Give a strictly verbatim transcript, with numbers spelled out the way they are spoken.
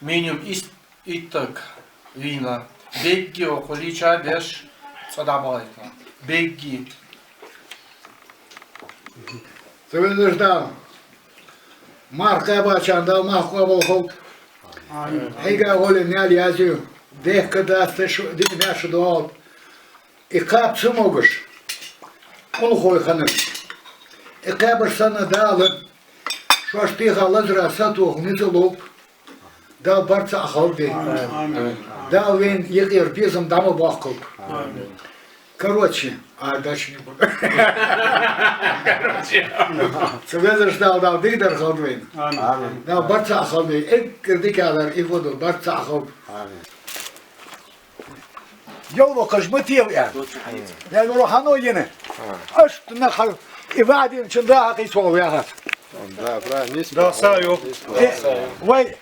Минюм ис-, иттаг вийна. Бегги окъули чабеш цӀа дӀабагӀайтна. Бегги. Ца везаш Дала, марх къябачан Дала марх къоабал хилда. Амин. Хьайга гӀоле мел язю, дехка даста шу, дика мел шу доалда. И кхаба ца могаш, къулхой ханаш. И кхаьбаш санна Дала, шоаш пеха лазара сатоха ницкъ лулба. Дала барт цхьаъ хилда вай. Амин. Дала вайна юкъера безам дӀа ма боаккхалба. Амин. Короче, а дальше не буду. Короче. Ца везаш Дала, Дала дикадар хилда вайна. Амин. Дала барт цхьаъ хилда вай. Эггара дикадар из ва Дала, барт цхьаъ хилба. Амин. Йовлакхаш ма тева аьнна. Я говорю, хьано йина. Аш нах и вадин чун да хьакъи цо вяхат. Да, правильно, не Да, спал. Саю. Э, вай.